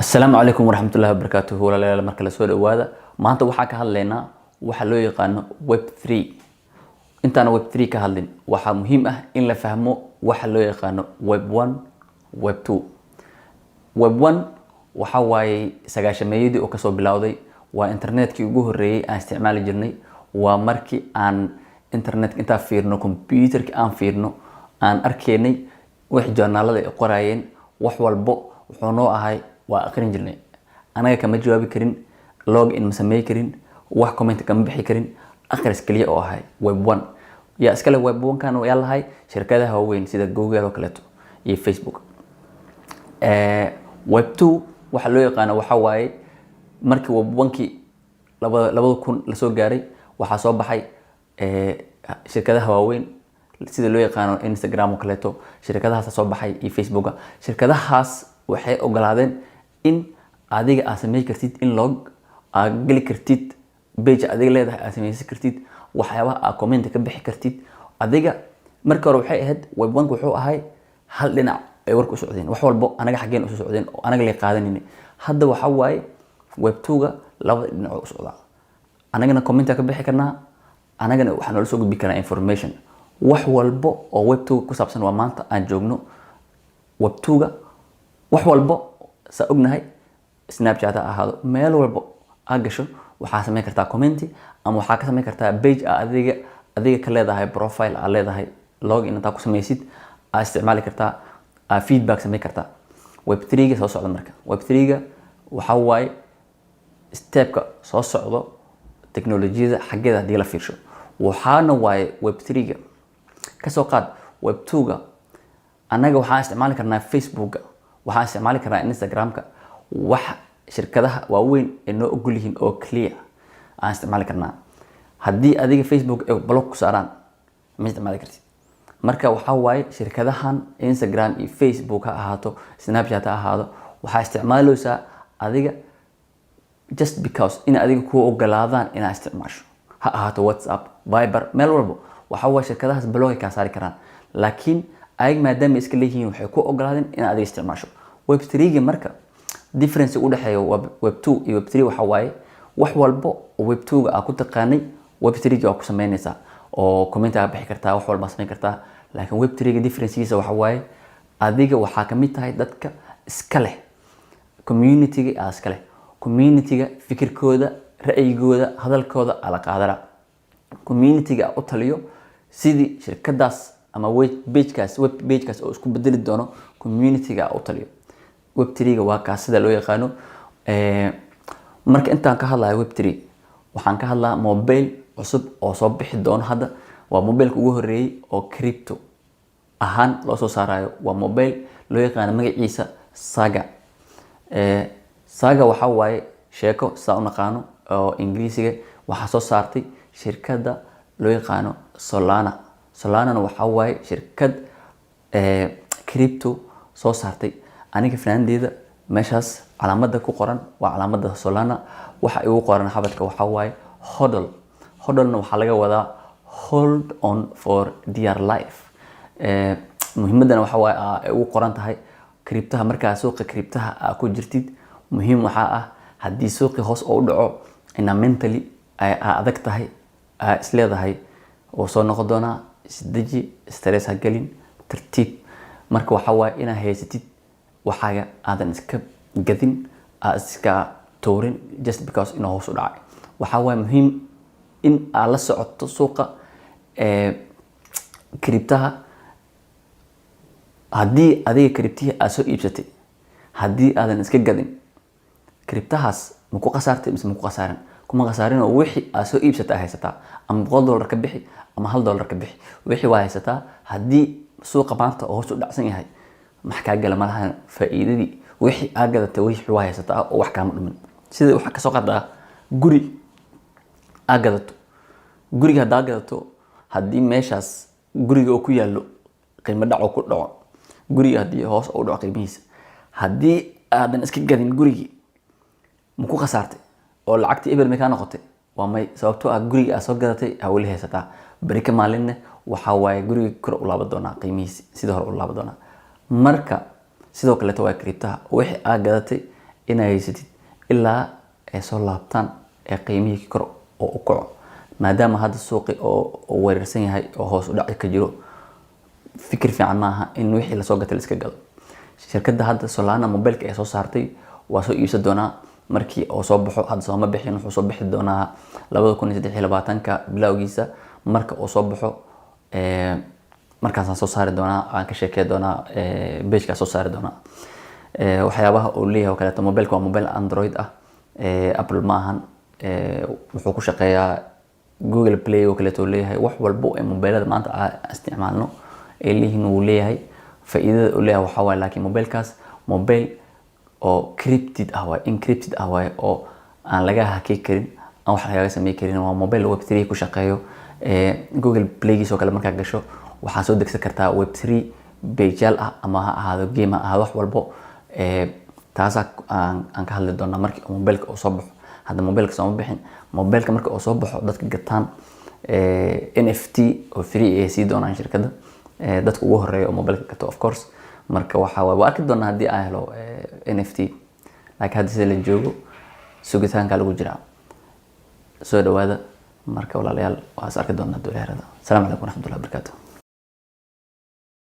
Asalaamu calaykum waraxmatullahi wabarakaatuhu. Walaalayaal, marka la soo dhawaada. Maanta waxaa ka hadlaynaa waxa loo yaqaano Web 3. Intaana Web 3 ka hadlin, waxaa muhiim ah in la fahmo waxa loo yaqaano Web 1, Web 2. Web 1 waxa waaye 90-meeyadii oo kasoo bilowday. Waa internetkii ugu horreeyay aan isticmaali jirnay. Waa markii aan internetka intaan fiirno, computerka aan fiirno, aan arkaynay wix joornaalada ay qoraayeen. Wax walbo wuxuu noo ahay waa aqrin jirnay. Anaga kama jawaabi karin, log in ma samey karin, wax comment kama bixi karin, akhris kaliya oo ahay Web 1. Yaa iskale Web 1 kan? Yaa lahay? Shirkadaha waaweyn sida Google oo kaleeto iyo Facebook. Web 2 waxa loo yaqaano waxa waaye markii Web 1-kii 2000 lasoo gaaray, waxaa soo baxay shirkadaha waaweyn sida loo yaqaano Instagram oo kaleeto. Shirkadahaas soo baxay iyo Facebooka. Shirkadahaas waxay ogolaadeen in adiga aad samey kartid, in log aad geli kartid, page adiga leedahay aad sameysan kartid, waxyaabaha aad comment ka bixi kartid adiga. Markii hore waxay ahayd Web 1 wuxuu ahay hal dhinac ay warka u socdeen, wax walbo anaga xaggeen usoo socdeen oo anaga lay qaadanayna. Hadda waxa waaye Web 2-ga labada dhinac oo u socdaa. Anagana comment ka bixi karnaa, anagana waxaa noola soo gudbi karaa information, wax walbo oo Web 2 ku saabsan. Waa maanta aan joogno Web 2-ga. Wax walbo saa ognahay, Snapchat ha ahaado, meel walbo aad gasho waxaa sameyn kartaa comment ama waxaa ka sameyn kartaa page aa adiga ka leedahay, profile aa leedahay, login intaa ku sameysid aa isticmaali kartaa, aa feedback sameyn kartaa. Web 3-ga soo socda. Marka Web 3-ga waxaa waaye stepka soo socdo teknolojiyada xaggeeda haddii la fiirsho. Waxaana waaye Web 3-ga, kasoo qaad Web 2-ga, annaga waxaan isticmaali karnaa Facebooka, waxaan isticmaali karnaa Instagramka, wax shirkadaha waaweyn ay noo ogol yihiin oo clear aan isticmaali karnaa. Haddii adiga Facebook ay block ku saaraan, ma isticmaali kartid. Marka waxaa waaye shirkadahan Instagram iyo Facebook ha ahaato, Snapchat ha ahaado, waxaa isticmaaleysaa adiga just because in adiga kuu ogolaadaan inaad isticmaasho. Ha ahaato WhatsApp, Viber, meel walbo waxaa waaye shirkadahaas block ay kaa saari karaan, laakiin ayag maadaama iska leeyihiin waxay ku ogolaadeen inaad adiga isticmaasho. Web 3-ga marka difference u dhexeeya Web 2 iyo Web 3 waxaa waaye wax walbo oo Web 2-ga aa ku taqaanay, Web 3-ga waa ku sameynaysaa oo comment aa bixi kartaa, wax walba samayn kartaa. Laakiin Web 3-ga differencegiisa waxa waaye adiga waxaa kamid tahay dadka iska leh community-ga, aa iska leh community-ga, fikirkooda, ra'yigooda, hadalkooda aa la qaadana. Community-ga u taliyo sidii shirkadaas ama web pagekaas, web pagekaas oo isku bedeli doono, community-ga u taliyo. Web 3-ga waa kaas sida loo yaqaano. Marka intaan ka hadlayo Web 3, waxaan ka hadlaa mobile cusub oo soo bixi doono hadda. Waa mobileka ugu horeeyay oo crypto ahaan loo soo saarayo. Waa mobile loo yaqaano magaciisa Saga. Saga waxaa waaye sheeko sidaa u naqaano oo Ingiriisiga. Waxaa soo saartay shirkadda loo yaqaano Solana. Solanana waxaa waaye shirkad crypto soo saartay. Aniga fanaandeeda meeshaas calaamada ku qoran waa calaamada Solana. Waxa igu qoran xabadka waxaa waaye HODL. HODLna waxaa laga wadaa hold on for dear life. Muhiimadana waxa waaye ay ugu qoran tahay cryptoha. Markaa suuqa cryptoha aa ku jirtid, muhiim waxaa ah haddii suuqii hoos oo u dhaco inaa mentally aa adag tahay, aa isleedahay oo soo noqon doonaa, isdeji, stress ha gelin, tartiib. Marka waxaa waaye inaa haysatid waxaaga, aadan iska gadin, aad iska tuurin just because inuu hoos u dhacay. Waxaa waaye muhiim in aad la socoto suuqa cryptoha. Haddii adiga cryptohii aad soo iibsatay, haddii aadan iska gadin, cryptohaas ma ku khasaartay mise ma ku khasaarin? Kuma khasaarin oo wixii aad soo iibsatay aad haysataa. Ama $100 ka bixi ama $1 ka bixi, wixii waa haysataa. Haddii suuqa maanta oo hoos u dhacsan yahay, max kaa gala malahan? Faa'iidadii wixii aad gadatay, wixii waa haysataa oo wax kaama dhumin. Sida waxaa kasoo qadaa guri aad gadato. Guriga haddaa gadato, haddii meeshaas guriga oo ku yaallo qiimo dhac oo ku dhaco guriga, haddii hoos u dhaco qiimihiisa, haddii aadan iska gadin gurigii, ma ku khasaartay oo lacagtii eber may kaa noqotay? Waa may, sababtoo ah guriga aad soo gadatay aa weli haysataa. Beri ka maalinne waxaa waaye guriga kor u laaban doonaa qiimihiisi, sidii hore u laaban doonaa. Marka sidoo kaleeto waa cryptoha, wixii aad gadatay. inaa haysatid ilaa ay soo laabtaan ee qiimihii kor oo u kaco, maadaama hadda suuqi oo wareersan yahay oo hoos u dhaci ka jiro. Fikir fiican maaha in wixii lasoo gatay la iska gado. Shirkadda hadda Solana mobilka ay soo saartay waa soo iibsan doonaa markii oo soo baxo. Hadda sooma bixin, wuxuu soo bixi doonaa 2023-ka bilowgiisa. Marka uu soo baxo, markaasaan soo saari doonaa, aan ka sheekey doonaa, page-kaa soo saari doonaa. Waxyaabaha uu leeyahay oo kaleeto, mobilka waa mobile Android ah, Apple ma ahan. Wuxuu ku shaqeeyaa Google Play oo kaleeto uu leeyahay. Wax walbo ee mobilada maanta aan isticmaalno ay leeyihiin wuu leeyahay. Faa'iidada uu leeyahay waxaa waaye, laakiin mobilkaas mobile oo crypted ah waaye, encrypted ah waaye, oo aan laga haki karin, aan wax lagaga samey karin. Waa mobile Web3 ku shaqeeyo. Google Playgiis oo kale markaa gasho, waxaa soo degsan kartaa Web3 page-yaal ah, ama ha ahaado game, ha ahaado wax walbo. Taasaa aan ka hadli doonaa markii mobilka uu soo baxo. Hadda mobilka sooma bixin. Mobilka marka uu soo baxo, dadka gataan NFT oo free ay sii doonaan shirkadda, dadka ugu horeeya oo mobilka gato, of course. Marka waxa waaye, waa arki doonaa haddii aan helo NFT, laakiin hadda sida la joogo sugitaanka lagu jiraa. Soo dhawaada marka, walaalayaal, waa is arki doonaa duleerada. Asalaamu calaykum waraxmatullahi wabarakaatu.